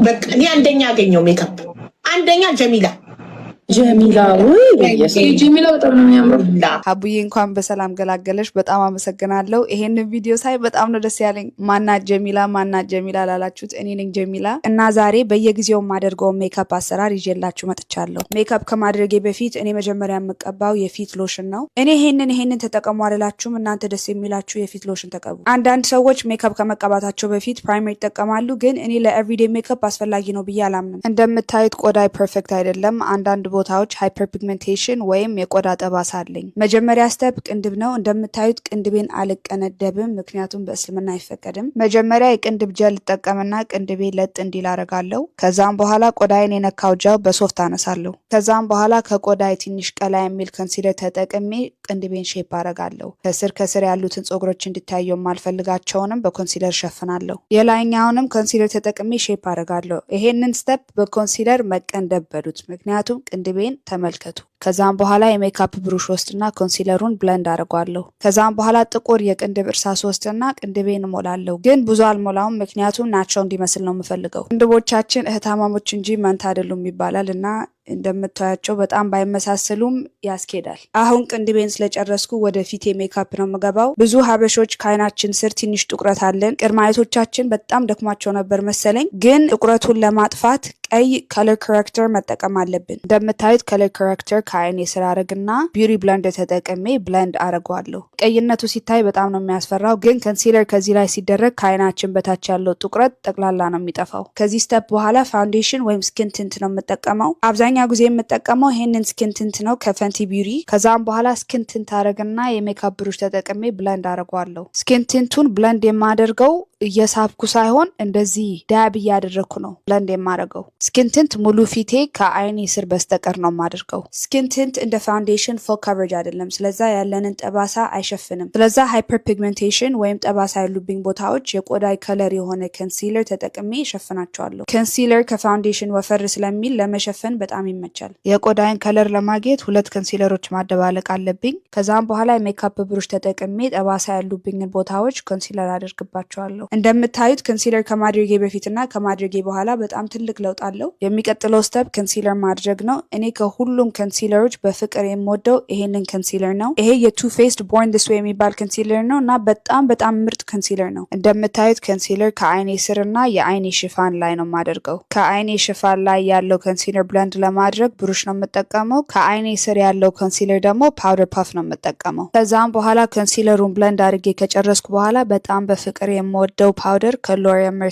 በቃ እኔ አንደኛ አገኘው ሜካፕ፣ አንደኛ ጀሚላ። ጀሚላ ወይ በኢየሱስ! ጀሚላ በጣም ነው የሚያምረው። ሀቡዬ እንኳን በሰላም ገላገለሽ። በጣም አመሰግናለሁ። ይሄንን ቪዲዮ ሳይ በጣም ነው ደስ ያለኝ። ማናት ጀሚላ፣ ማናት ጀሚላ ላላችሁት እኔ ነኝ ጀሚላ። እና ዛሬ በየጊዜው የማደርገውን ሜካፕ አሰራር ይዤላችሁ መጥቻለሁ። ሜካፕ ከማድረጌ በፊት እኔ መጀመሪያ የምቀባው የፊት ሎሽን ነው። እኔ ይሄንን ተጠቀሙ አልላችሁም። እናንተ ደስ የሚላችሁ የፊት ሎሽን ተቀቡ። አንዳንድ ሰዎች ሜካፕ ከመቀባታቸው በፊት primer ይጠቀማሉ። ግን እኔ ለ everyday makeup አስፈላጊ ነው ብዬ አላምንም። እንደምታዩት ቆዳዬ perfect አይደለም። አንዳንድ ቦታዎች hyperpigmentation ወይም የቆዳ ጠባሳ አለኝ። መጀመሪያ step ቅንድብ ነው። እንደምታዩት ቅንድቤን አልቀነደብም፣ ምክንያቱም በእስልምና አይፈቀድም። መጀመሪያ የቅንድብ ጀል እጠቀምና ቅንድቤ ለጥ እንዲል አረጋለሁ። ከዛም በኋላ ቆዳዬን የነካው ጀል በሶፍት አነሳለሁ። ከዛም በኋላ ከቆዳዬ ትንሽ ቀላ የሚል concealer ተጠቅሜ ቅንድቤን shape አረጋለሁ። ከስር ከስር ያሉትን ፀጉሮች እንዲታዩ የማልፈልጋቸውንም በ concealer ሸፍናለሁ። የላይኛውንም concealer ተጠቅሜ shape አረጋለሁ። ይሄንን step በ concealer መቀንደብ በሉት፣ ምክንያቱም ቅንድቤን ተመልከቱ። ከዛም በኋላ የ makeup brush ወስድና concealer ኡን blend አድርጓለሁ። ከዛም በኋላ ጥቁር የቅንድብ እርሳስ ወስድና ቅንድቤን እሞላለሁ። ግን ብዙ አልሞላውም፣ ምክንያቱም natural እንዲመስል ነው የምፈልገው። ቅንድቦቻችን እህታማሞች እንጂ መንታ አይደሉም ይባላል እና እንደምታያቸው በጣም ባይመሳሰሉም ያስኬዳል። አሁን ቅንድቤን ስለጨረስኩ ወደ ፊቴ ሜካፕ ነው የምገባው። ብዙ ሀበሾች ከአይናችን ስር ትንሽ ጥቁረት አለን። ቅድመ አያቶቻችን በጣም ደክሟቸው ነበር መሰለኝ። ግን ጥቁረቱን ለማጥፋት ቀይ color corrector መጠቀም አለብን። እንደምታዩት color corrector ከአይኔ ስር አረግና beauty blender ተጠቅሜ blend አረገዋለሁ። ቀይነቱ ሲታይ በጣም ነው የሚያስፈራው፣ ግን concealer ከዚህ ላይ ሲደረግ ከአይናችን በታች ያለው ጥቁረት ጠቅላላ ነው የሚጠፋው። ከዚህ step በኋላ foundation ወይም skin tint ነው የምጠቀመው። አብዛኛው ጊዜ የምጠቀመው ይሄንን skin tint ነው ከ Fenty Beauty። ከዛም በኋላ skin tint አረግና የ makeup brush ተጠቅሜ blend አረገዋለሁ። Skin tint ኡን blend የማደርገው እየሳብኩ ሳይሆን እንደዚህ dab እያደረግኩ ነው blend የማደርገው። Skin tint ሙሉ ፊቴ ከአይኔ ስር በስተቀር ነው የማደርገው። Skin tint እንደ foundation full coverage አይደለም፣ ስለዛ ያለንን ጠባሳ አይሸፍንም። ስለዛ hyperpigmentation ወይም ጠባሳ ያሉብኝ ቦታዎች የቆዳ color የሆነ concealer ተጠቅሜ እሸፍናቸዋለሁ። Concealer ከ foundation ወፈር ስለሚል ለመሸፈን በጣም ይመቻል። የቆዳዬን color ለማግኘት ሁለት concealer ኦች ማደባለቅ አለብኝ። ከዛም በኋላ የ makeup brush ተጠቅሜ ጠባሳ ያሉብኝን ቦታዎች concealer አደርግባቸዋለሁ። እንደምታዩት concealer ከማድረጌ በፊትና ከማድረጌ በኋላ በጣም ትልቅ ለውጥ አለው። የሚቀጥለው step concealer ማድረግ ነው። እኔ ከሁሉም concealer ኦች በፍቅር የምወደው ይሄንን concealer ነው። ይሄ የ Too Faced Born This Way የሚባል concealer ነው እና በጣም በጣም ምርጥ concealer ነው። እንደምታዩት concealer ከአይኔ ስር እና የአይኔ ሽፋን ላይ ነው የማደርገው። ከአይኔ ሽፋን ላይ ያለው concealer blend ለማድረግ brush ነው የምጠቀመው። ከአይኔ ስር ያለው concealer ደግሞ powder puff ነው የምጠቀመው። ከዛም በኋላ concealer ኡን blend አድርጌ ከጨረስኩ በኋላ በጣም በፍቅር የምወደው powder ከ Laura.